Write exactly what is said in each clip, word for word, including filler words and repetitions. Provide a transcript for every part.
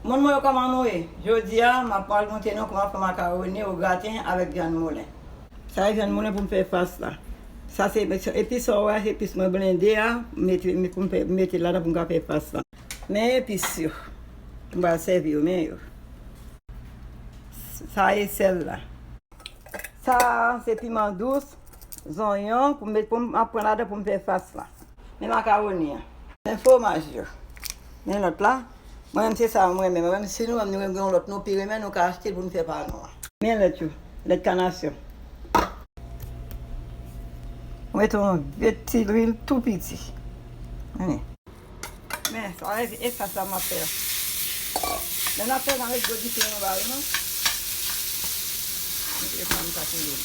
Moun mwen yo, kòman nou ye? Jodi a, m ap pral montre nou kòman fè makawoni o graten avèk vyann moulen. Sa e vyann moulen pou m fè fas la. Sa se epis sa w wè, se epis mwen blende a, m mete, m pou m fè, m mete ladan pou m ka fè fas la. Men epis yo. M pral sèvi yo, men yo. Sa e sèl la. Sa a se piman dous, zonyon, pou m met, pou m ap pran ladan pou m fè fas la. Men makawoni an. Men fwomaj yo. Men lòt la. Mwen menm se sa mwen renmen. Mwen menm si nou menm nou renmen yon lòt nou pi renmen, nou ka achte l pou nou fè pa nou an. Men lèt yo. Lèt kanasyon. Mwen mete yon vye ti lwil tou piti. Men. Men, sa e, e sa, sa m ap fè. Lè n ap fè, n a met gwo dife anba yo, non. Mete fanm sa koule.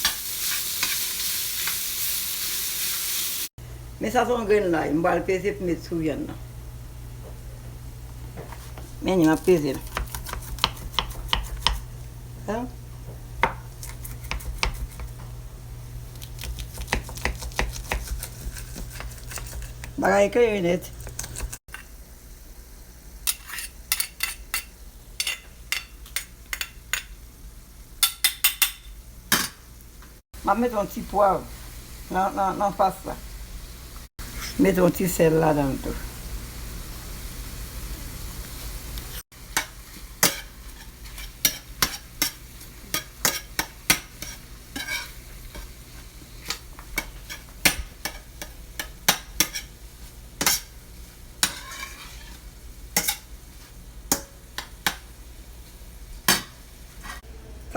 Men sa se yon grenn lay, m pral peze pou met sou vyann nan. Men ni m ap peze l. Sa. Bagay klere nèt. M ap mete yon ti pwav nan, nan, nan fas la. Mete yon ti sèl ladan l tou.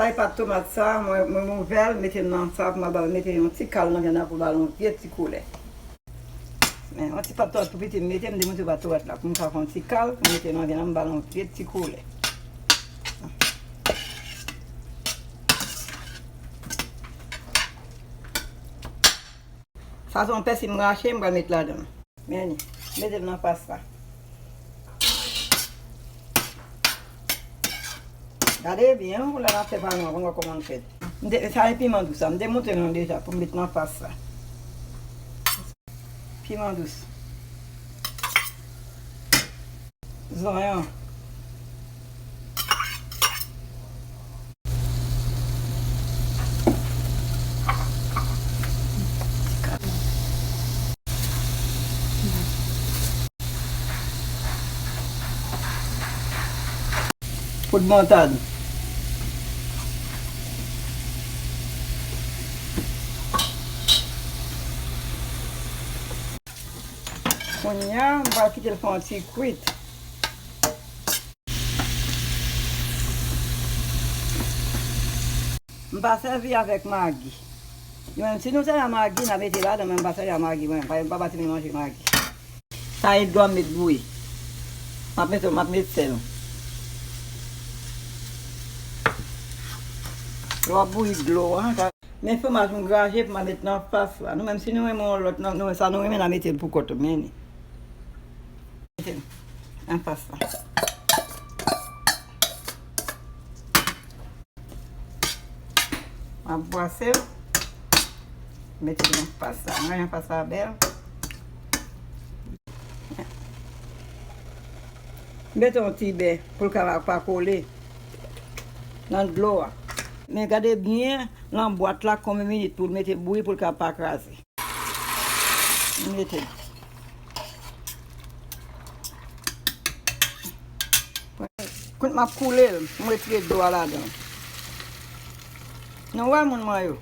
Sa e pat tomat sa, mwen, mwen, mwen ouvè l, mete l nan sa, pou mwen ba l, mete yon ti kal nan vyann nan pou ba l yon vye ti koulè. Men, yon ti pat tomat tou piti, m mete, m demonte pat tomat la, pou m ka fè yon ti kal, pou m mete nan vyann nan, m ba l yon vye ti koulè. Sa se yon pèsi m rache, m pral met ladan l. Men li, mete l nan fas la. Gade byen, pou lè n ap fè pa nou an, pou n wè kòman l fèt. M te, sa e piman dous la, m te montre nou deja pou m met nan fas la. Piman dous. Zonyon. Poud moutad. Kounye a, m pral kite l fè yon ti kwit. M pa sèvi avèk magi. Nou menm, si nou sèvi ak magi, n a mete ladan, men m pa sèvi ak magi, mwen. Pa, m pa pase manje magi. Sa e dlo a m met bouyi. M ap mete, m ap met sèl. Lè w ap bouyi dlo a, sa. Men fwomaj m graje pou m a met nan fas la. Nou menm, si nou renmen yon lòt, nou, nou, sa nou renmen, n a mete l pou kont nou, men ni. Mete l nan fas la. M ap bwase l. Mete l nan fas la. Mwen, fas la bèl. Mete yon ti bè pou l ka pa, pa kole nan dlo a. Men gade byen nan bwat la konbyen minit pou l mete bouyi pou l ka pa kraze. Mete. Kounye a m ap koule l, m retire dlo a ladan. Nou wè moun mwen yo.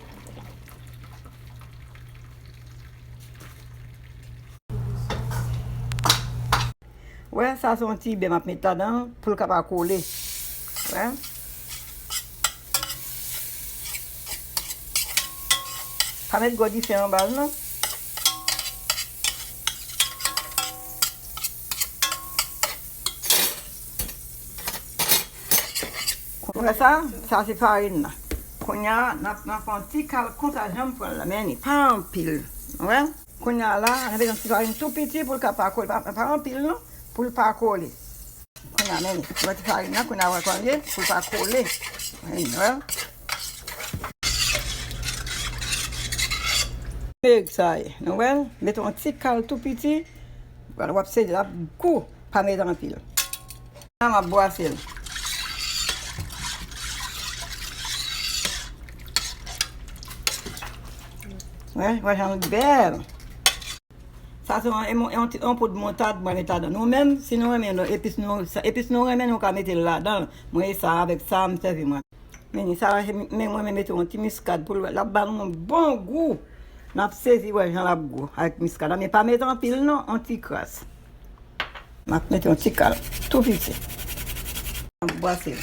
Wè, sa se yon ti bè m ap met ladan pou l ka pa kole. Wè. Pa met gwo dife anba l non. Wè sa, sa se farin nan. Kounye a, n ap, n ap fè yon ti kal konsa jan m pran l la, men ni pa anpil. Wè. Kounye a la, n a mete yon ti farin tou piti pou l ka pa kole, pa, pa anpil non, pou l pa kole. Kounye a, men, yon ti farin nan, kounye a, wè kòman l ye, pou l pa kole. Men, wè. Peg sa ye, nou wè, mete yon ti kal tou piti, w ap sede l ap gou, pa mete anpil. M ap bwase l. Wè, wè jan l bèl. Sa se yon, yon, yon ti, yon poud moutad mwen met ladan. Nou menm, si nou renmen epis nou, sa, epis nou renmen, nou ka mete l ladan. Mwen e sa, avèk sa, m sèvi mwen. Men sa, men mwen, men mete yon ti miskad pou l, l ap ba nou yon bon gou. N ap sezi wè jan l ap gou avèk miskad la. Men pa mete anpil non, yon ti kras. M ap mete yon ti kal, tou piti. M ap bwase l.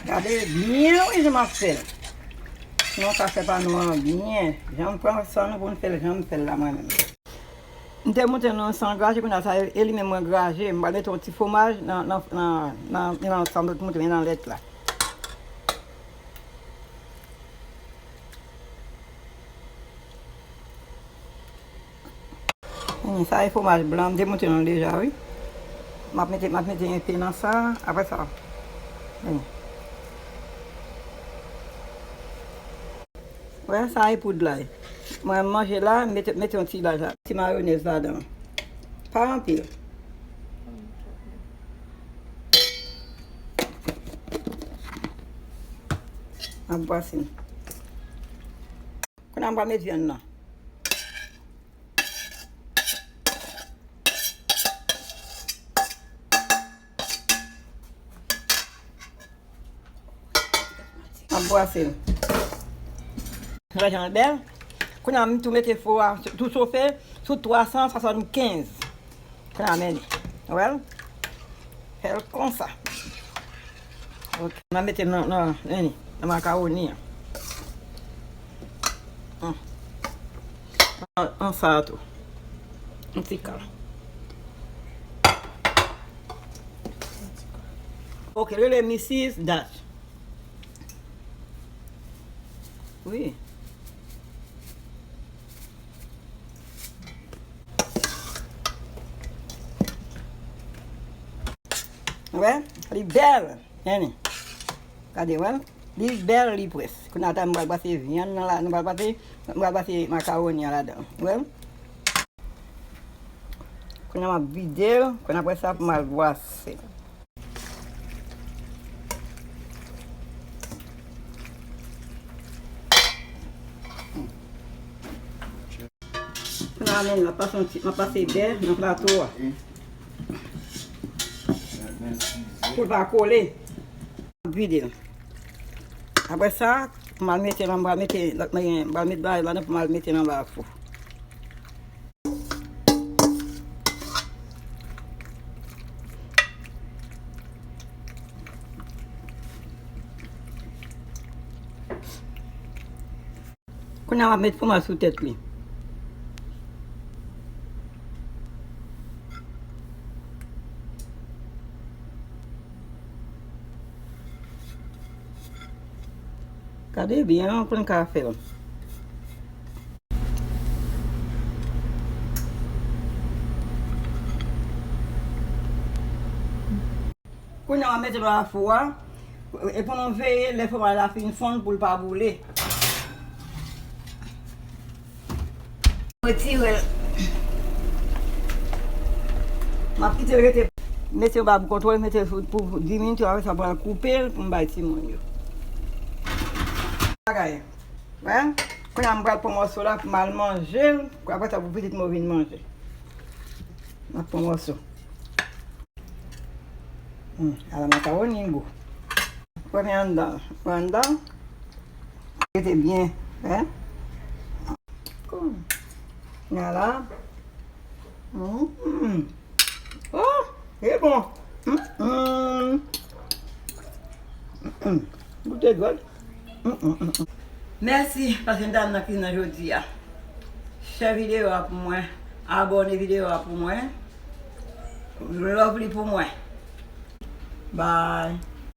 Gade byen wi jan m ap fè l. Sinon sa fè pa nou an byen. Jan m pran san nou pou n fè l, jan m fè l la mwen menm. M te montre nou san graje, kounye a sa e li menm mwen graje. M pral mete yon ti fwomaj nan, nan, nan, nan, nan sa m te montre nan lèt la. Hmm, sa e fwomaj blan, m te montre nou deja, wi. M ap mete, m ap mete enpe nan sa, apre sa. Hmm. Wè, sa e poud la. Mwen manje la, mete, mete yon ti laj la, ti mayonèz ladan. Pa anpil. Ap bwase. Kounye a m pral met vyann nan. M ap bwase l. Wè jan l bèl. Kounye a m tou mete fou a tou chofe sou twa san swasannkenz. Kounye a men li. Wè l? Fè l konsa. Ok. M a mete l nan, nan, nan, nan makawoni an. Hmm. An, an sa a tou. Yon ti kal. Ok, rele misis Dash. Wi. Wè, li bèl. Tande. Gade, wè. Li bèl, li près. Kounye a, m pral pase vyann nan la, m pral pase, m pral pase makawoni an ladan. Wè. Kounye a, m ap vide l. Kounye a, apre sa, pou m al bwase. Kounye a, men, m ap pase yon ti, m ap pase bè nan plato a. Pou l pa kole. M ap vide l. Apre sa, m al mete l, m al mete, m al mete bagay ladan pou m al mete l anba fou. Kounye a m ap met fwomaj sou tèt li. Gade byen pou n ka fè l. Kounye a, w ap mete l nan fou a. E pou nou veye, lè fwomaj la fin fonn, pou l pa boule. Retire l. M ap kite l rete. Mete yon ba pou kontwòl, mete l pou, pou dis minit, apre sa, m pral koupe l pou m bay timoun yo. Bagay. Wè? Kounye a, m pral pran mòso la pou m al manje l. Apre sa, pou pitit mwen vin manje. M ap pran mòso. Hmm, ala makawoni gou. Premye anndan, pran anndan. Rete byen, hein? Kounye a la. Hmm. Oh, e bon. Hmm, hmm. Hmm, hmm. Goute dwèt. Mèsi, paske m t al nan kizin nan jodi a. Share videyo a pou mwen. Abòne videyo a pou mwen. Love li pou mwen. Bye.